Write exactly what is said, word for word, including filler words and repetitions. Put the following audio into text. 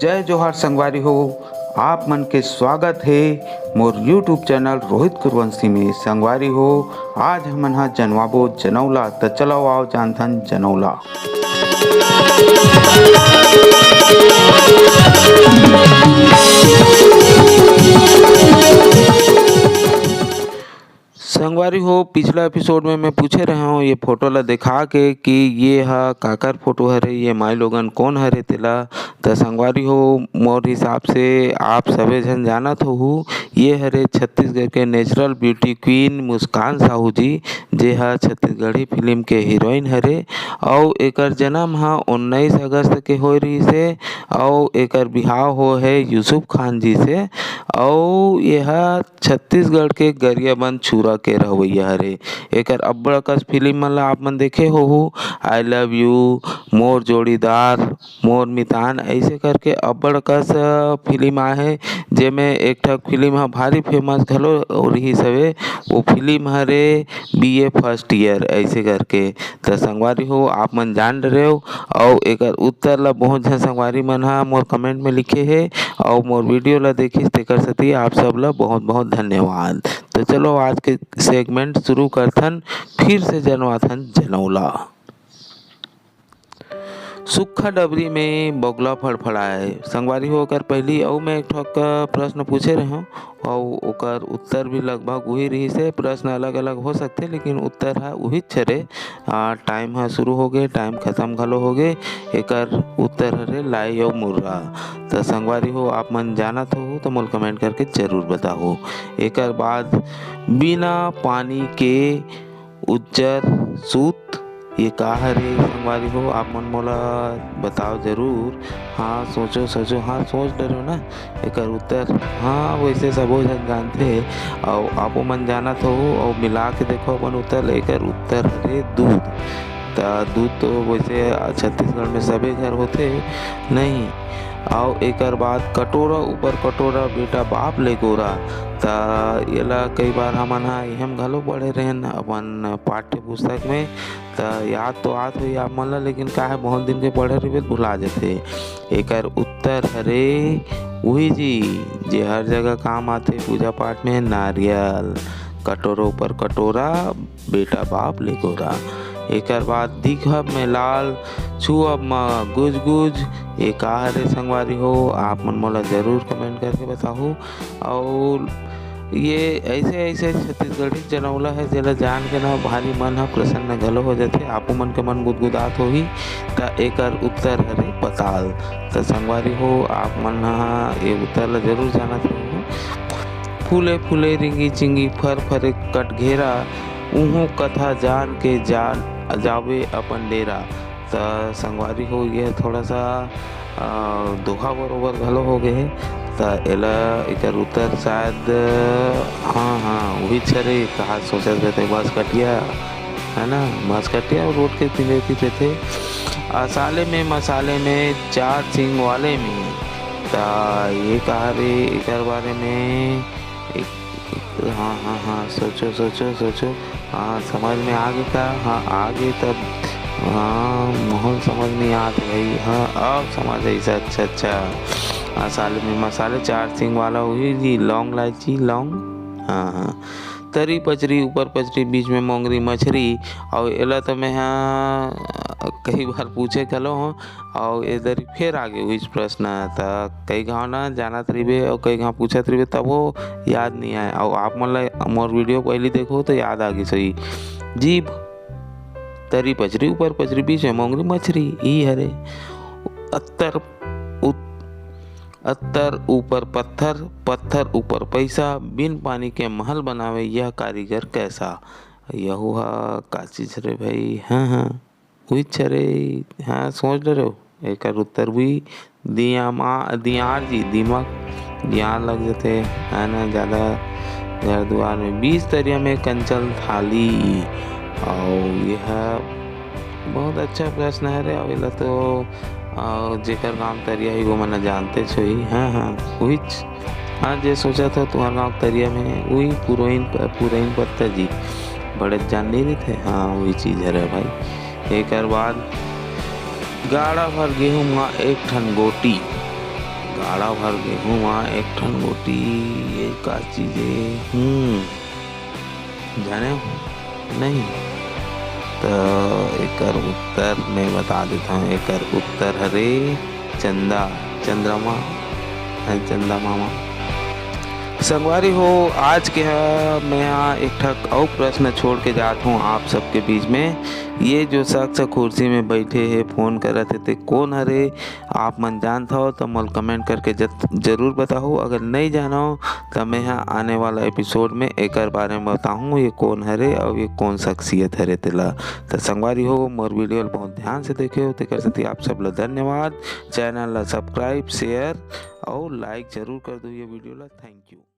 जय जोहार संगवारी हो, आप मन के स्वागत हे मोर YouTube चैनल रोहित कुरवंशी में। संगवारी हो, आज हमन ह जनवाबो जनौला, त चलो आओ जानथन जनौला। संगवारी हो, पिछला एपिसोड में मैं पूछे रहे हूँ ये फोटो ला दिखा के कि ये ह काकर फोटो हरे, ये माई लोगन कौन हरे तेला। त संगवारी हो, मोर हिसाब से आप सबे झन जानत होहू, ये हरे छत्तीसगढ़ के नेचुरल ब्यूटी क्वीन मुस्कान साहू जी, जे ह छत्तीसगढ़ी फिल्म के हीरोइन हरे। अउ एकर जन्म ह उन्नीस अगस्त के होए रहिस हे, अउ एकर बिहाव हो हे यूसुफ खान जी से। अउ ये ह छत्तीसगढ़ के गरियाबंद छुरा के रहवइया हरे। एकर अब्बड़ अकस फिल्म मन ला आप मन देखे होहू, आई लव यू, मोर जोड़ीदार, मोर मितान, ऐसे करके अब्बड़ अकस फिल्म आहे, जेमे एक ठक फिल्म ह भारी फेमस घलो रिहिस हवे। वो फिल्म हरे बी ए फर्स्ट ईयर ऐसे करके। त संगवारी हो, आप मन जान डरेव। अउ एकर उत्तर ला बहुत झन संगवारी मन ह मोर कमेंट में लिखे हे, अउ मोर वीडियो ला देखिस, तेकर सेती आप सब ला बहुत बहुत धन्यवाद। तो चलो, आज के सेगमेंट शुरू करथन, फिर से जनवाथन जनौला। सुक्खा डबरी में बगुला फड़फड़ाए। संगवारी हो, ओकर पहिली अउ मैं एक ठक प्रश्न पूछे रहेंव, अउ ओकर उत्तर भी लगभग उही रिहिस हे। प्रश्न अलग-अलग हो सकथे, लेकिन उत्तर ह उहीच हरे। आ, टाइम ह शुरू हो गे, टाइम खत्म घलो हो गे। एकर उत्तर हरे लाई अउ मुर्रा। त संगवारी हो, आप मन जानत होहू त मोला कमेंट करके जरूर बताहू। एकर बाद बिना पानी के उज्जर सूत, ये का हरे संगवारी हो? आप मन मोला बताओ जरूर। हाँ, सोचो, सोचो, हाँ, सोच डरेव ना। एकर उत्तर, हाँ, वैसे सबो झन जानथे, अउ आपो मन जानत होहू, अउ मिला के देखो अपन उत्तर, एकर उत्तर हरे दूध। त दूध तो वैसे छत्तीसगढ़ में सबे घर होथे, नहीं? अउ एकर बाद कटोरा ऊपर कटोरा, बेटा बाप ले गोरा। त एला कई बार हमन ह इहेम घलो पढ़े रहेन अपन पाठ्य पुस्तक में। त याद तो आत होही आप मन ला, लेकिन का हे, बहुत दिन के पढ़े रहिबे त भुला जथे। एकर उत्तर हरे उही जी, जे हर जगह काम आथे पूजा पाठ में, नारियल। कटोरा ऊपर कटोरा, बेटा बाप ले गोरा। एकर बाद दिखब में लाल, छुअब म गुज गुज। ये का हरे संगवारी हो? आप मन मोला जरूर कमेंट करके बताहू। अउ ये ऐसे ऐसे छत्तीसगढ़ी जनौला हे, जेला जान के ना भारी मन ह प्रसन्न घलो हो जथे, आपो मन के मन गुदगुदात होही। त एकर उत्तर हरे पताल। त संगवारी हो, आप मन ह ये उत्तर ला जरूर जानत होहू। फूले फूले रिंगी चिंगी, फर फरे कटघेरा, उहों कथा जान के जान जावे अपन डेरा। त संगवारी हो, ये थोड़ा सा, अ, दोहा बरोबर घलो हो गए हे। त एला, एकर उत्तर शायद, हाँ, हाँ, उहीच हरे, कहा सोचत रहते, बस कटिया, है ना, बस कटिया अउ रोड के किनारे रहथे। असाले में, मसाले में, चार सिंग वाले में। त ये का हरे, एकर बारे में एक, एक, हाँ, हाँ, हाँ, सोचो, सोचो, सोचो। हाँ, समझ में आ गे का? हाँ, आ गे तब। हाँ, मोहन समझ में आत हे भाई। हाँ, अब समझ आइस। अच्छा, अच्छा। असाले में मसाले, चार सिंग वाला उही जी, लौंग, लाइची, लौंग। हाँ, हाँ। तरी पचरी, ऊपर पचरी, बीच में मोंगरी मछरी। अउ एला तो मैं ह कई बार पूछे घलो हूँ, अउ ए दरी फेर आगे उहीच प्रश्न। त कई घाव ना जानत रहिबे अउ कई घाव पूछत रहिबे, तभो याद नइ आए। अउ आप मन ला मोर वीडियो पहिली देखो त याद आ गिस होही। जीभ, तरी पचरी ऊपर पचरी बीच में मोंगरी मछरी, ई हरे। अत्तर उत-, अत्तर ऊपर पत्थर, पत्थर ऊपर पैसा, बिन पानी के महल बनावे यह कारीगर कैसा। यहू ह का चीज रे भाई? हाँ, हाँ। उहीच हरे, हाँ, सोच डरेव। एकर उत्तर भी दियामा-, दियार जी, दिमाग, दियार लग जथे, है ना, ज्यादा घर दुआर में। बीस तरिया में कंचल थाली, अउ ये ह बहुत अच्छा प्रश्न हरे, अउ एला तो, अ, जेकर गांव तरिया हे, वो मन जानतेच होही। हाँ, हाँ, उहीच। हाँ, जे सोचत हो, तुम्हार गांव तरिया में, उही पुरइन प-, पुरइन पत्ता जी, बड़े जान नइ रहिथे। हाँ, उही चीज हरे भाई। एकर बाद गाड़ा भर गेहूं म एक ठन गोटी, गाड़ा भर गेहूं मा एक ठन गोटी, ये का चीज हे? हम्म, जाने नहीं। तो एकर उत्तर मैं बता देता हूँ, एकर उत्तर हरे चंदा, चंद्रमा, है चंदा मामा। संगवारी हो, आज के ह-, मैं ह एक ठक अउ प्रश्न छोड़ के जात हूँ आप सबके बीच में। ये जो शख्स कुर्सी में बैठे हे, फोन करत हे, ते कौन हरे? आप मन जानत हव त मोल कमेंट करके जत-, जरूर बताहू। अगर नहीं जानव त मैं ह आने वाला एपिसोड में एकर बारे में बताहूँ, ये कौन हरे अउ ये कौन शख्सियत हरे तेला। त संगवारी हो, मोर वीडियो ल बहुत ध्यान से देखे हो, तेकर सेती आप सब ल धन्यवाद। चैनल ल सब्सक्राइब, शेयर अउ लाइक जरूर कर दो ये वीडियो ल। Thank you.